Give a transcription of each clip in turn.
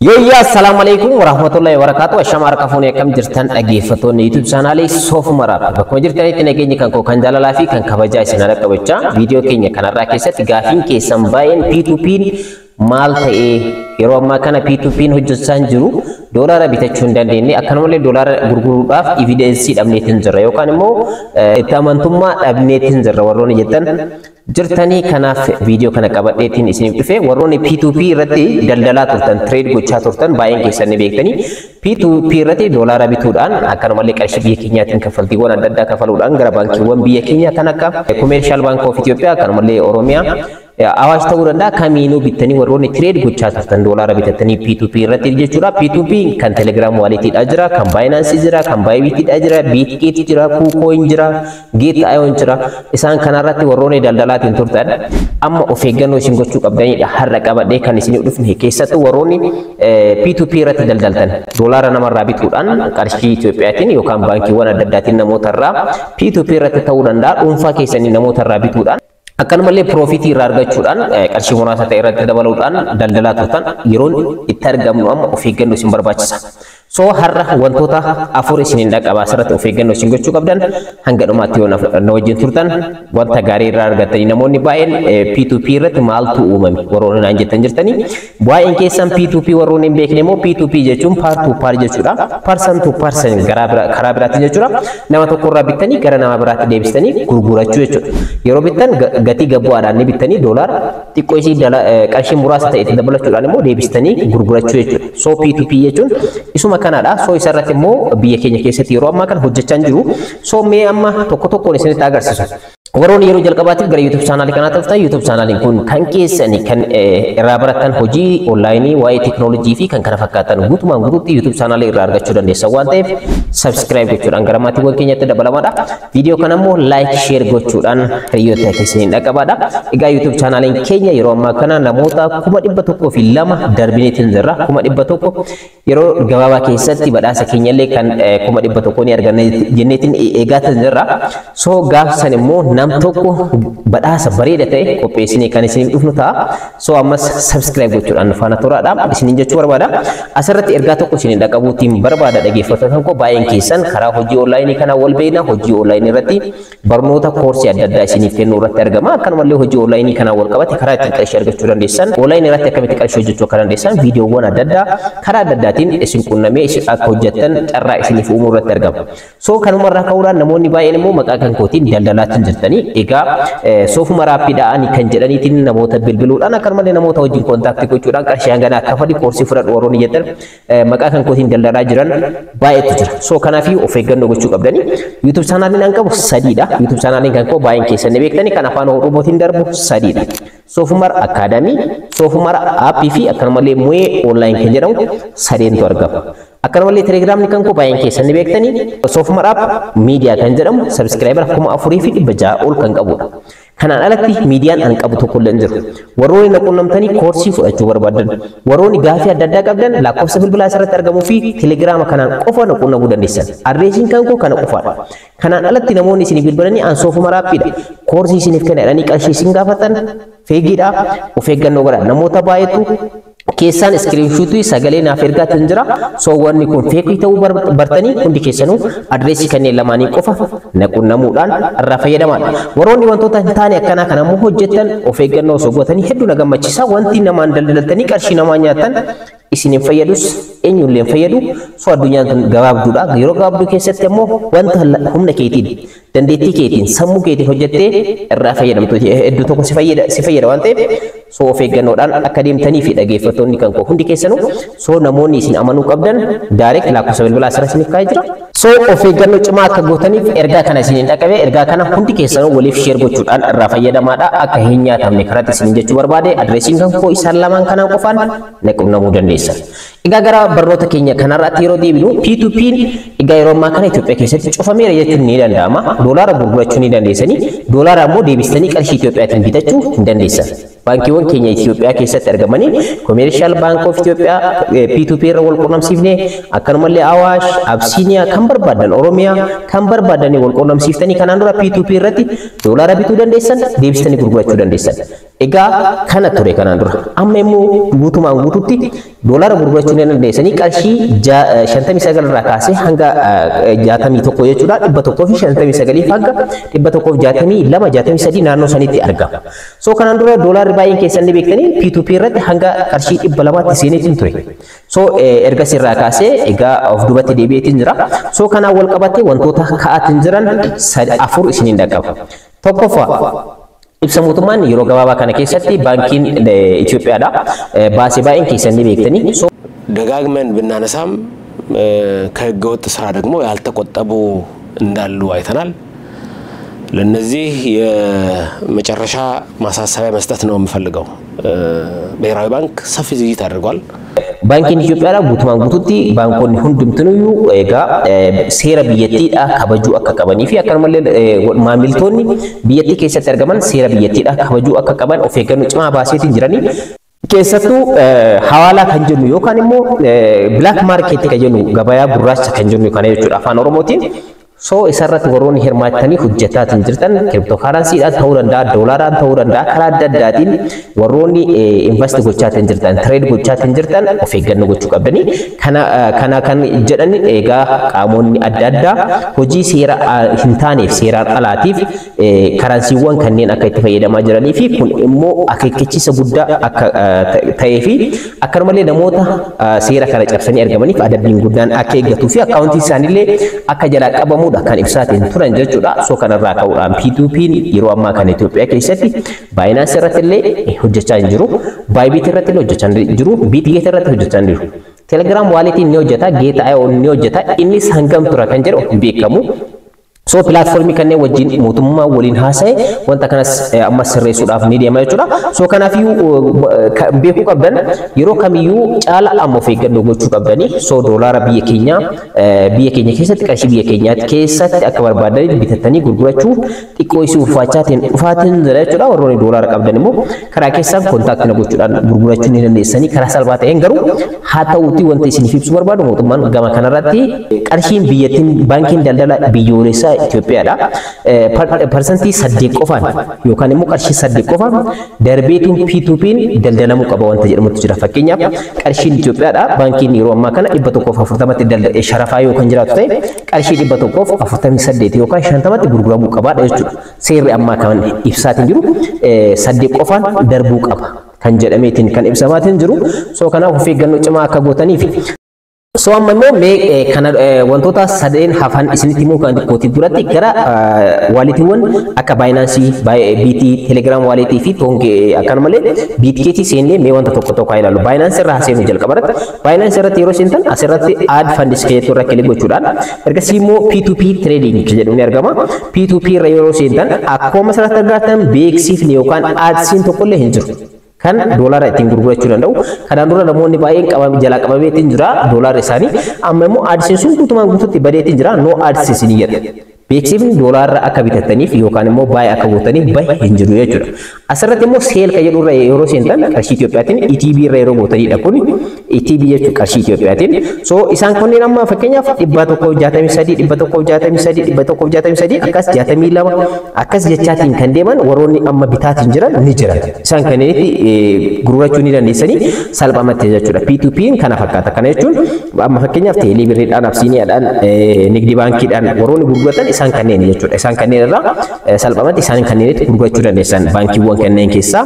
Yooyyaa, assalaamu alaikum warahmatullahi wabarakatuh. Ashama harka fuunee, akkam jirtan dhaggeeffattoonni YouTube chaanaalii Soofuma Raap? Bakkuma jirtanitti nageenyi kan koo kan jaalalaa fi kan kabajaa isin haala qabachaa, viidiyoo keenya kanarraa keessatti gaafiin keessan baay'een P2P maal ta'ee, yeroo ammaa kana P2P hojjechaa hin jiru, doolaara bitachuu hin dandeenye, akkanumallee doolaara gurguruudhaaf evidence dhabneetiin jirra yookaan immoo itti amantummaa dhabneetiin jirra warroonni jettan jirtanii, kanaaf viidiyoo kana qabadheetiin isiniif dhufe. Warroonni P2P irratti daldalaa turtan, trade gochaa turtan, baay'een keessan ni beektanii, P2P irratti doolaara bituudhaan akkanumallee qarshii biyya keenyaatiin kaffaltiiwwan adda addaa kafaluudhaan gara baankiiwwan biyya keenyaa kan akka Commercial Bank of Ethiopia, akkanumallee Oromiyaa, Awaash ta'uu danda'a, kamiinuu bittanii warroonni trade gochaa turtan, doolaara bitattanii P2P irratti jechuudha. P2P kan Telegram walletiidha jira, kan Binance jira, kan Bybitidha jira, Bitget jira, KuCoin jira, Gate.io jira. Isaan kanarratti warroonni daldalaatiin turtan amma of eeggannoo isin gochuu qabdanidha. Har'a qabadhee kan isin dhufne, keessattuu warroonni P2P irratti daldaltan, doolaara namarraa bituudhaan qarshii Itoophiyaatiin yookaan baankiiwwan adda addaatiin namootarraa P2P irratti ta'uu danda'a, dhuunfaa keessanii namootarraa bituudhaan akkanumallee profitii irraa argachuudhaan qarshii muraasa ta'e irratti dabaluudhaan daldalaa turtan, yeroon itti argamnu amma of eeggannoo isin barbaachisa. So har'a wantoota afur isiniin dhaqqabaa asirratti of eeggannoo isin gochuu qabdan, hanga dhumaatti yoo na wajjin turtan wanta gaarii irraa argattanii. Namoonni baay'een P2P irratti maaltu uumame warroonni naan jettan jirtanii, baay'een keessan P2P warroonni hin beekne immoo P2P jechuun peer to peer jechuudha. Person to person karaa biraatiin jechuudha. Nama tokko irraa bittanii gara nama biraatti deebistanii gurgurachuu jechuudha. Yeroo bittan gatii gabbu'aadhaan ni bittanii, doolaara xiqqoo isii qarshii muraasa ta'e itti dabalachuudhaan immoo deebistanii gurgurachuu jechuudha. So P2P jechuun isuma kanaadha. So isarratti immoo biyya keenya keessatti yeroo ammaa kana hojjechaa hin jiru. So mee amma tokko tokkoon isinitti agarsiisu. Warroonni yeroo jalqabaatiif gara YouTube chaanaalii kanaa dhuftan, YouTube chaanaaliin kun kan keessani, kan irraa barattan hojii onlaayinii, waa'ee teekinooloojii fi kan kana fakkaatan guutumaan guutuutti YouTube chaanaalii irraa argachuu dandeessan waan ta'eef, subscribe gochuudhaan gara maatiiwwan keenyatti dabalamaadha. Viidiyoo kana immoo like, share gochuudhaan hiriyoota keessaniin dhaqqabaadha. Egaa YouTube chaanaaliin keenya yeroo ammaa kana namoota 102,000 darbineetiin jirra. 100,000 yeroo gabaabaa keessatti badhaasa keenyallee kan 100,000 ni arganna jenneetiin eegaa jirra. So gaafsan immoo nam tokko badhaasa bareeda ta'e qopheessinee kan isiniif dhufnu ta'a. So ammas subscribe gochuudhaan nu faana turaadha. Isiniin jechuu barbaada. Asirratti ergaa tokko isiniin dhaqqabuutiin barbaada. Dhaggeeffattoota koo, baay'een keessan karaa hojii onlaayinii kana wal beekna. Hojii onlaayinii irratti barnoota koorsii adda addaa isiniif kennuu irratti argama. Akkanumallee hojii onlaayinii kana wal qabate karaa ittiin qarshii argachuu dandeessan, onlaayinii irratti akkamitti qarshii hojjechuu akka dandeessan viidiyoowwan adda addaa karaa adda addaatiin isin qunnamee isin akka hojjettan carraa isiniif uumuu irratti argama. So kanumarraa ka'uudhaan namoonni baay'een immoo maqaa kan kootiin daldalaatiin jirtanii, egaa Soofuma Raappiidhaan kan jedhaniitiin namoota bilbiluudhaan, akkanumallee namoota wajjin contact gochuudhaan qarshii hangana kafali, koorsii fudhadhu warroonni jettan maqaa kan kootiin daldalaa jiran baay'eetu jira. So kanaafii of eeggannoo gochuu qabdanii. YouTube chaanaaliin an qabu sadiidha. YouTube chaanaaliin kan koo baay'een keessan ni beektanii, kan afaan Oromootiin darbu sadiidha. Soofumar Academy, Soofumar Aappii fi akkanumallee Mu'ee Online kan jedhamu sadeentu argama. Akkanumallee Telegiraamni kan koo baay'een keessan ni beektanii, Soofumar App Miidiyaa kan jedhamu subscriber 4600 ol kan qabudha. Kanaan alatti miidiyaan an qabu tokko illee hin jiru. Warroonni na quunnamtanii koorsii fudhachuu barbaadan, warroonni gaafii adda addaa qabdan, lakkoofsa bilbilaa asirratti argamuu fi telegiraama kanaan qofa na quunnamuu dandeessan. Adreesiin kan koo kana qofaadha. Kanaan alatti namoonni isinii bilbilanii an Soofuma Raappiidha, koorsii isiniif kenna jedhanii qarshii isin gaafatan, feegiidha, of eeggannoo godha. Namoota baay'eetu keessaan screenshotii sagalee naaf ergaatiin jira. So wanni kun fake ta'uu bartanii hundi keessanuu adreesii kanneen lamaanii qofa na qunnamuudhaan irraa fayyadamaadha. Warroonni wantoota hin taane akkanaa kana immoo hojjettan of eeggannoo osoo gootanii hedduu na gammachiisa. Wanti namaan daldaltanii qarshii namaa nyaattan isin hin fayyadus, eenyullee hin fayyadu. So addunyaan tun gabaabduudha. Yeroo gabaabduu keessatti ammoo wanta humna keetiin, dandeettii keetiin, sammuu keetiin hojjettee irraa fayyadamtu hedduu tokko si fayyada waan ta'eef, so of eeggannoodhaan akka deemtanii fi dhaggeeffattoonni kan koo hundi keessanuu, so namoonni isin amanuu qabdan direct lakkoofsa bilbilaa asirra isiniif kaa'ee jira. So of eeggannoo cimaa akka gootaniif ergaa kana isiniin dhaqqabe. Ergaa kana hundi keessanuu waliif share gochuudhaan irraa fayyadamaadha, akka hin nyaatamne karatti isiniin jechuu barbaade. Adreesiin kan koo isaan lamaan kanaan qofaan na qunnamuu dandeessan. Egaa gara barnoota keenya kanarratti yeroo deebinu, P2P'n egaa yeroo ammaa kana Itoophiyaa keessatti cufameera jechuun ni danda'ama. Doolaara gurgurachuu ni dandeessanii, doolaara immoo deebistanii qarshii Itoophiyaatiin bitachuu hin dandeessan. Baankiiwwan keenya Itoophiyaa keessatti argamanii Commercial Bank of Ethiopia P2P irra wal quunnamsiifne, akkanumallee Awaash, Absiiniyaa kan barbaadan, Oromiyaa kan barbaadanii wal quunnamsiiftanii kanaan dura P2P irratti doolaara bituu dandeessan, deebistanii gurgurachuu dandeessan. Egaa kana ture kanaan dura. Amma immoo guutumaan guututti doolaara gurgurachuu ni dandeessanii qarshii 59 irraa kaasee hanga 61 jechuudha. 159 hanga 162, 63 naannoo sanitti argama. So kanaan dura doolaarri baay'een keessan ni beektanii P2P irratti hanga qarshii 200tti seeneetiin ture. So ergas irraa kaasee egaa of duubatti deebi'eetiin jira. So kanaan wal qabatee wantoota ka'aatiin jiran afur isiniin dhaqqaba. Tokkoffaa, ibsa mootummaan yeroo gabaabaa kana keessatti baankiin Itoophiyaadha baasee baay'een keessan ni beektanii. ደጋግመን ብናነሳም ከህገወጥ ስራ ደግሞ ያልተቆጠቡ እንዳሉ አይተናል። ለነዚህ የመጨረሻ ማሳሰቢያ መስጠት ነው የምፈልገው። ብሔራዊ ባንክ ሰፊ ዝግጅት አድርጓል። Baankiin Itoophiyaadha guutumaan guututti baankonni hundumtinuyyuu egaa seera biyyattiidha kabajuu akka qabanii fi akkanumallee maamiltoonni biyyattii keessatti argaman seera biyyattiidha kabajuu akka qaban of eeggannoo cimaa baaseetiin jiranii. Keessattuu hawaalaa kan jennu yookaan immoo black market kan jennu, gabayaa gurraacha kan jennu kana jechuudha afaan Oromootiin. So isarratti warroonni hirmaattanii hojjetaatiin jirtan, cryptocurrencydhaan ta'uu danda'a, doolaaraan ta'uu danda'a, karaa adda addaatiin warroonni invest gochaatiin jirtan, trade gochaatiin jirtan of eeggannoo gochuu qabdanii. Kana kan jedhan egaa qaamonni adda addaa hojii seera hin taaneef, seeraan alaatiif currencywwan kanneen akka itti fayyadamaa jiranii fi kun immoo akeekkachiisa guddaa akka ta'ee fi akkanumallee namoota seera kana cabsanii argamaniif adabbiin guddaan akka eeggatuu fi akkaawuntii isaaniillee akka jalaa qabamudha kan ibsaatiin turan jechuudha. So kanarraa ka'uudhaan P2P'n yeroo ammaa kana Itoophiyaa keessatti Binance irratti illee hojjechaa hin jiru, Bybit irratti illee hojjechaa hin jiru, Bitget irratti hojjechaa hin jiru. Telegram walletiin ni hojjeta, Gate.io ni hojjeta, innis hangam tura kan jedhu hin beekamu. So platformii kanneen wajjin mootummaa waliin haasa'e wanta kanas amma sirreessuudhaaf ni deema jechuudha. So kanaafiyyuu beekuu qabdan, yeroo kamiyyuu caala amma of eeggannoo gochuu qabdanii. So doolaara biyya keenya biyya keenya keessatti, qarshii biyya keenyaatti keessatti akka barbaadanii bitattanii gurgurachuu xiqqoo isii ulfaachaatiin dhufaatiin jira jechuudha. Warroonni doolaara qabdan immoo karaa keessaan contact na gochuudhaan gurgurachuu ni dandeessanii karaa salphaa ta'een. Garuu haa ta'uutii wanta isiniif ibsuu barbaadu, mootummaan gama kanarratti qarshiin biyyattiin baankiin daldala biyyoolessaa Itoophiyaadha. 8% qofaan yookaan immoo qarshii 8 qofaan darbeetuun P2P'n daldalamuu qaba wanta jedhamutu jira. Fakkeenyaaf, qarshiin Itoophiyaadha. Baankiin yeroo ammaa kana 140tti sharafaa yoo kan jiraatu ta'e, qarshii 148 yookaan 50tti gurguramuu qabaadha jechuudha. Seerri ammaa kan ibsaatiin jiru 8 qofaan darbuu qaba kan jedhameetiin kan ibsamaatiin jiru. So kanaaf of eeggannoo cimaa akka gootaniif. So amma immoo mee kana wantoota sadeen hafan isinitti himuu kan kootii duratti gara walletiiwwan akka Binance, BT, Telegram wallet fi Tonke, akkanumallee Bitget seennee mee wanta tokko tokko haa ilaallu. Binance irraa seenuu jalqaba irratti. Binance irratti yeroo seentan asirratti add funds keetu irra click gochuudhaan ergasii immoo P2P trading jedhu ni argama. P2P irra yeroo seentan akkuma asirratti argattan beeksifni yookaan adsiin tokkollee hin jiru, kan doolaara ittiin gurgurachuu danda'u. Kanaan dura namoonni baay'een qabame jalaa qabameetiin jira doolaarri isaanii. Amma immoo adsiin sun guutumaan guututti badeetiin jira, no ads ni jedha. Beeksifni doolaarra akka bitattaniif yookaan immoo baay'ee akka gootaniif bahe hin jiru jechuudha. Asirratti immoo sell kan jedhu irra yeroo seentan qarshii Itoophiyaatiin ETB irra yeroo gootanidha, kun ETB jechuun qarshii Itoophiyaatiin. So isaan kunneen amma fakkeenyaaf 163, 163, 163, akkas 62 akkas jechaatiin kan deeman warroonni amma bitaatiin jiran ni jiran. Isaan kanneenitti gurgurachuu ni dandeessanii salphamatti jechuudha. P2P kana fakkaata. Kana jechuun amma fakkeenyaaf teelii birriidhaan, Absiiniyaadhaan, nigdi baankiidhaan warroonni gurguratan isaan kanneen jechuudha. Isaan kanneen irraa salphamatti isaan kanneenitti gurgurachuu dandeessan baankiiwwan kanneen keessaa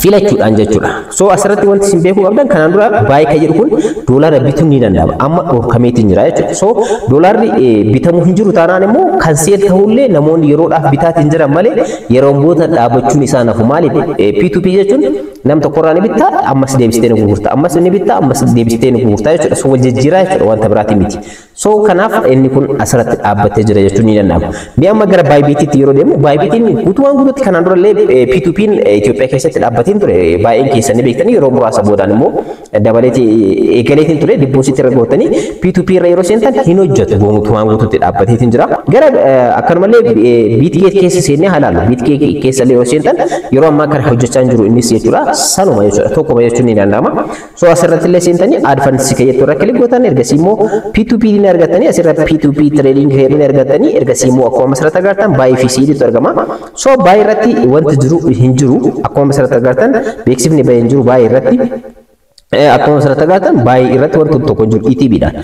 filachuudhaan jechuudha. So asirratti wanti isin beekuu qabdan, kanaan dura buy kan jedhu kun doolaara bituun ni danda'ama. Amma dhorkameetiin jira jechuudha. So doolaarri bitamuu hin jiru taanaan immoo kan sell ta'ullee namoonni yeroodhaaf bitaatiin jiran malee yeroon booda dhaabachuun isaa nafu. Maaliif? P2P jechuun nam tokkorraa ni bittaa, ammas deebistee ni gurgurta, ammas ni bittaa, ammas deebistee ni gurgurta jechuudha. So wal jijjiiraa jechuudha, wanta biraatii miti. So kanaaf inni kun asirratti dhaabbatee jira jechuun ni danda'ama. Mee amma gara Bybitiitti yeroo deemu, Bybitiin guutumaan guutuutti kanaan durallee P2P'n Itoophiyaa keessatti dhaabbatee Dhaabbatiin ture, baay'een keessanii beektanii. Yeroo muraasa boodaan immoo dabaleeti eegaleetiin ture. Deposit irra gootanii P2P irra yeroo seentan hin hojjetu, guutumaan guutuutti dhaabbateetiin jira. Gara akkanumallee Bitget keessa seennee haa ilaallu. Bitget keessa illee yeroo seentan yeroo ammaa kana hojjechaa hin jiru innis jechuudha. Sanuma jechuudha. Tokkuma jechuun ni danda'ama. So asirratti illee seentanii add funds keeyyattuu irra click gootan, ergasii immoo P2P ni argatanii, asirra P2P trading ni argatanii, ergasii immoo akkuma asirratti agartan buy fi sell argama. So buy irratti wanti jiru hin jiru. Akkuma asirratti agartan beeksifni bahee hin jiru buy irratti. Akkuma asirratti agartan buy irratti wanti tokko hin jiru ETB dhaan.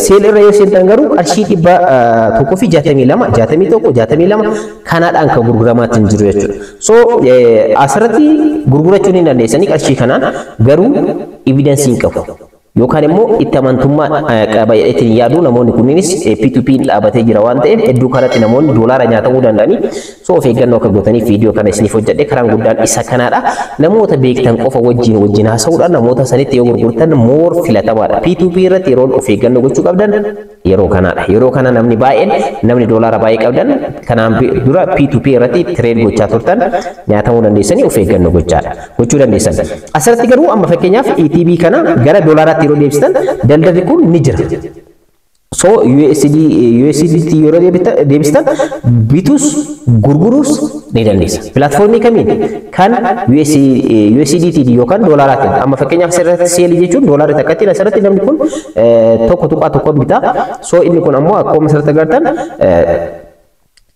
Sell irra yoo seentan garuu qarshii 162, 61, 62 kanaadhaan kan gurguramaatti hin jiru jechuudha. So asirratti gurgurachuu ni dandeessanii qarshii kanaan, garuu evidence hin qabu. Yookaan immoo itti amantummaa qaba jedheetiin yaadu. Namoonni kunniinis P2P dhaabatee jira waan ta'eef hedduu kanatti namoonni doolaara nyaatamuu danda'anii. So of eeggannoo akka gootaniif viidiyoo kana isiniif hojjedhe. Karaan guddaan isa kanaadha. Namoota beektan qofa wajjin haasa'uudhaan namoota sanitti yoo gurgurtan more filatamaadha. P2P irratti yeroon of eeggannoo gochuu qabdan yeroo kanaadha. Yeroo kana namni baay'een, namni doolaara baay'ee qabdan, kanaan dura P2P irratti trade gochaa turtan nyaatamuu dandeessanii, of eeggannoo gochaadha. Gochuu dandeessan. Asirratti garuu amma fakkeenyaaf ETB kana gara doolaaraatti yeroo deebistan daldalli kun ni jira. So USD USDT yeroo deebistan bitus gurguruus ni dandeessa. Pilaatfoormii kamiin? Kan USDT yookaan doolaaraatiin. Amma fakkeenyaaf asirratti sell jechuun doolaara takkatti asirratti namni kun 1.1 bitaa. So inni kun ammoo akkuma asirratti agartan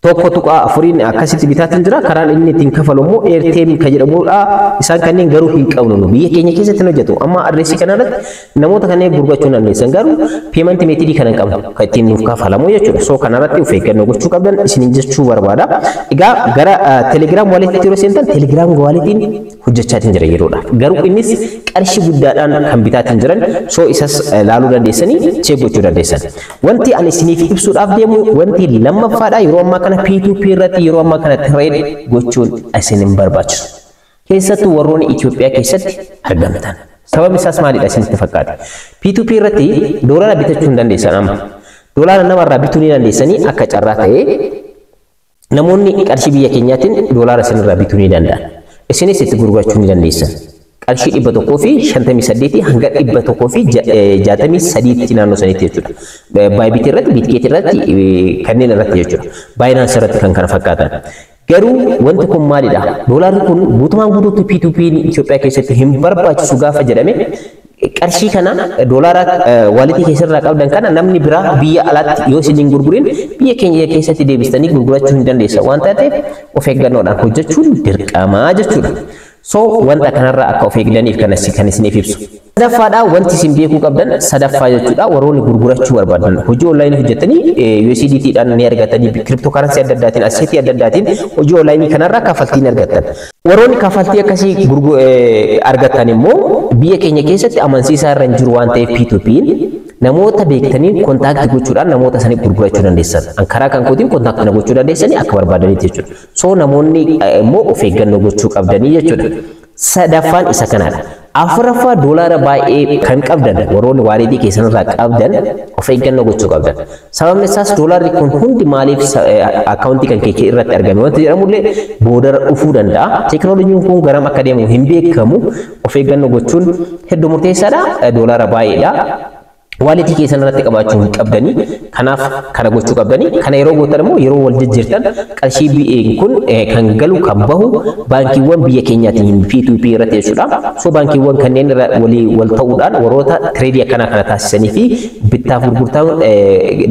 1.4n akkasitti bitaatiin jira. Karaan inni ittiin kafalu immoo Airtm kan jedhamudha. Isaan kanneen garuu hin qabnu, nu biyya keenya keessatti hin hojjetu. Amma adreesii kanarratti namoota kanneen gurgurachuu dandeessan, garuu payment method kana hin qabnu kan ittiin nuuf kafalamu jechuudha. So kanarratti of eeggannoo gochuu qabdan isiniin jechuu barbaada. Egaa gara Telegram walletiitti yeroo seentan Telegram walletiin hojjechaatiin jira yeroodhaaf. Garuu innis qarshii guddaadhaan kan bitaatiin jiran, so isas laaluu dandeessanii, check gochuu dandeessan. Wanti ani isiniif ibsuudhaaf deemu wanti lammaffaadha, yeroo ammaa kana P2P irratti yeroo ammaa kana trade gochuun isin hin barbaachisu. Keessattuu warroonni Itoophiyaa keessatti argamtan. Sababni isaas maalidha isinitti fakkaata? P2P irratti doolaara bitachuu hin dandeessan amma. Doolaara namarraa bituu ni dandeessanii. Akka carraa ta'ee namoonni qarshii biyya keenyaatiin doolaara isinirraa bituu ni danda'an. Isinis itti gurgurachuu ni dandeessan. Qarshii 158 hanga 163tti naannoo sanitti jechuudha. Bybit irratti, Bitget irratti, kanneen irratti jechuudha. Binance irratti kan kana fakkaatan. Garuu wanti kun maalidha? Doolaarri kun guutumaan guutuutti P2P Itoophiyaa keessatti hin barbaachisu gaafa jedhame, qarshii kana doolaara walletii keessarraa qabdan kana namni biraa biyya alaatti yoo isin hin gurgurin biyya keenya keessatti deebistanii gurgurachuu hin dandeessan waan taateef of eeggannoodhaan hojjechuun dirqamaa jechuudha. So wanta kanarraa akka of eegdaniif kan isiniif ibsu. Sadaffaadha wanti isin beekuu qabdan, sadaffaa jechuudha, warroonni gurgurachuu barbaadan, hojii onlaayinii hojjetanii USDT dhaan ni argatanii, crypto currency adda addaatiin, assetii adda addaatiin hojii onlaayinii kanarraa kaffaltii ni argattan. Warroonni kaffaltii akkasii argatan immoo biyya keenya keessatti amansiisaa irra hin jiru waan ta'eef P2P namoota beektanii contact gochuudhaan namoota saniif gurgurachuu dandeessan. Karaa kan kootiin contact na gochuu dandeessanii akka barbaadanitti jechuudha. So namoonni immoo of eeggannoo gochuu qabdanii jechuudha. Sadaffaan isa kanaadha. Afuraffaa, doolaara baay'ee kan qabdan, warroonni walletii keessanirraa qabdan, of eeggannoo gochuu qabdan. Sababni isaas doolaarri kun hundi maaliif akkaawuntii kan kee irratti argame wanti jedhamullee boodara dhufuu danda'a. Teekinooloojiin kun garam akka deemu hin beekamu. Of eeggannoo gochuun hedduu murteessaadha. Doolaara baay'eedha. Walletii keessan irratti qabaachuu hin qabdanii. Kanaaf kana gochuu qabdanii. Kana yeroo gootan immoo yeroo wal jijjiirtan qarshii kun kan galu kan bahu baankiiwwan biyya keenyaatiin P2P irratti jechuudha. So baankiiwwan kanneen irra walii wal ta'uudhaan warroota tradeii akkanaa kana taasisanii fi bittaaf gurgurtaan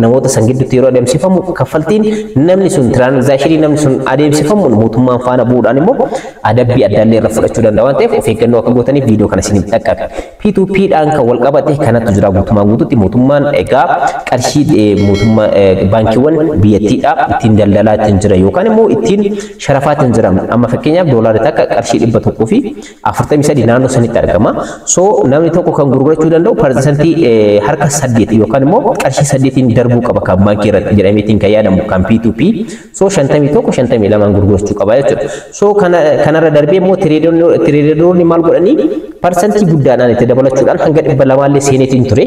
namoota san gidduutti yeroo adeemsifamu kaffaltiin namni sun, transactionii namni sun adeemsifamu mootummaan faana bu'uudhaan immoo adabbii addaallee irra fudhachuu danda'a waan ta'eef of eeggannoo akka gootaniif viidiyoo kana isiniif dhaqqabe. P2P dhaan kan wal qabate kanatu jira guutumaan guututti. Mootummaan egaa qarshii mootummaa baankiiwwan biyyattiidha ittiin daldalaa ittiin jira yookaan immoo ittiin sharafaa ittiin jira. Amma fakkeenyaaf doolaarri takka qarshii 143 naannoo sanitti argama. So namni tokko kan gurgurachuu danda'u parsantii harka 8 yookaan immoo qarshii 8n darbuu qaba kan baankii irratti jedhameetiin kan yaadamu kan P2P. So 51, 52 gurgurachuu qaba jechuudha. So kanarra darbee immoo traderoonni maal godhanii parsantii guddaadhaan itti dabalachuudhaan hanga 200llee seeneetiin ture,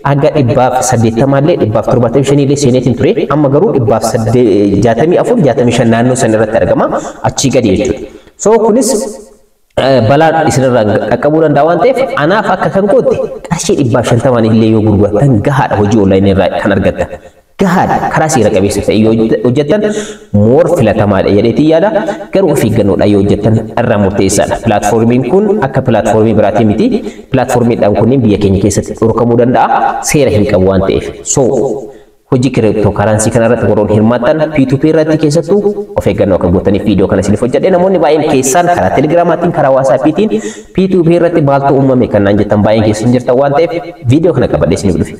hanga 180llee, 175llee seeneetiin ture. Amma garuu 164, 65 naannoo san irratti argama, achii gadi jechuudha. So kunis Balaan isinirraa qaqqabuu danda'a waan ta'eef, anaaf akka kan kootti qarshii 150 illee yoo gurgurattan gahaadha, hojii onlaayinii irraa kan argattan. Gahaadha, karaa seera qabeessa ta'e yoo hojjettan more filatamaadha jedheetii yaada. Garuu of eeggannoodhaan yoo hojjettan irraa murteessaadha. Pilaatfoormiin kun akka pilaatfoormii biraatii miti. Pilaatfoormiidhaan kunniin biyya keenya keessatti dhorkamuu danda'a. Seera hin qabu waan ta'eef. So hojii cryptocurrency kanarratti warroon hirmaattan, P2P irratti keessattuu of eeggannoo akka gootaniif viidiyoo kana isiniif hojjedhe. Namoonni baay'een keessaan karaa telegiraamaatiin, karaa waasaappiitiin P2P irratti maaltu uumame kan naan jettan baay'een keessan jirtan waan ta'eef, viidiyoo kana qabadhee isiniif dhufe.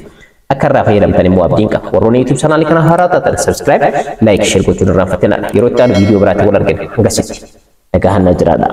Akka irraa fayyadamtan immoo abdiin qaba. Warroonni YouTube chaanaalii kana haaraa taatan subscribe, like, share gochuun irraanfatinaa. Yeroo itti aanu viidiyoo biraatti wal argina. Hangasitti nagaa hannaa jiraadha.